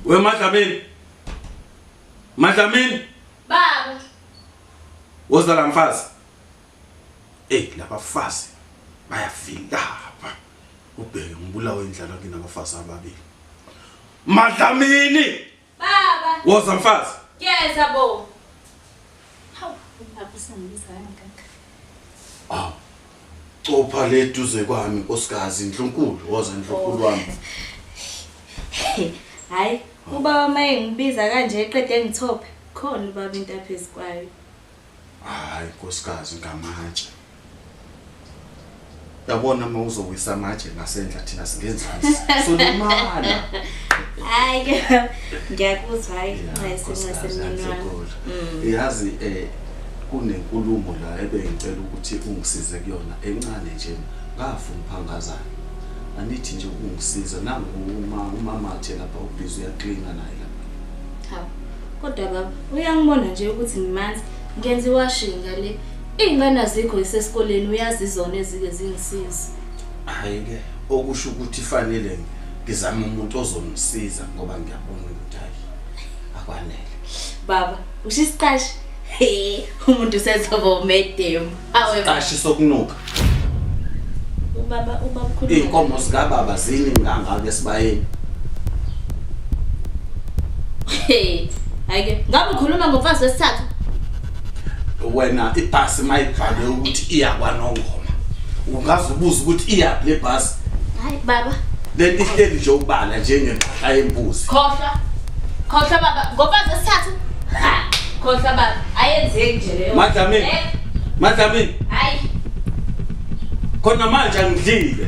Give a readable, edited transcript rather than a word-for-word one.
We Madlamini. Madlamini. Baba. Woza la mfazi. Ey labafazi bayavilapha. Ubheke ngibulawe indlala kinabafazi ababili. Madlamini. Baba. Woza mfazi. Geza bo. Hawu, ubaba usangibiza kangaka. Aw. Copha le duze kwami nkosikazi Ndlunkulu, woza Ndlunkulu wami. Hayi, ubaba maye ngibiza kanje eqede ngithophe. Khona ubaba into aphezu kwayo. Hayi nkosikazi ngamatshe. Yabona uma uzowisa amatshe ngasendla thina singenzansi. Solimala. Hayi ke ngiyakuzwa hayi nxese nxese mnini wami. Mm. Yazi eh kunenkulumo la ebengicela ukuthi ungisize kuyona encane nje ngafa umphangazana. Anithi nje ungisiza nangu uma umamathe lapha ubhizi uyaklina naye lapha. Hawu. Kodwa baba uyangibona nje ukuthi ngimanzi ngenza iwashing ngale. Iy'ngane azikho isesikoleni uyazi izona ezike zingisiza. Hhayi ke okusho ukuthi fanele ngizame umuntu ozongisiza ngoba ngiyabona ukuthi hayi akwanele. Baba, usho isiqashi? He, umuntu usezoba umedemu. Awe Isiqashi sokunuka. Ubaba ubaba ukhuluma. Iy'nkomo zikababa ziningi kangaka esibayeni. Hey, hayi-ke ngabe ukhuluma ngomfazi wesithathu? Wena ibhasi mayibhalwe ukuthi iya kwaNongoma. Ungaze ubuze ukuthi iyaphi le bhasi. Hayi baba. Lento ihleli nje ukubala njengempahla yembuzi. Khohlwa. Khohlwa baba, ngomfazi wesithathu? Ha, khohlwa baba. Ayenzeki nje leyo. Madlamini. Eh, Madlamini, Hayi. khona manje angidlile.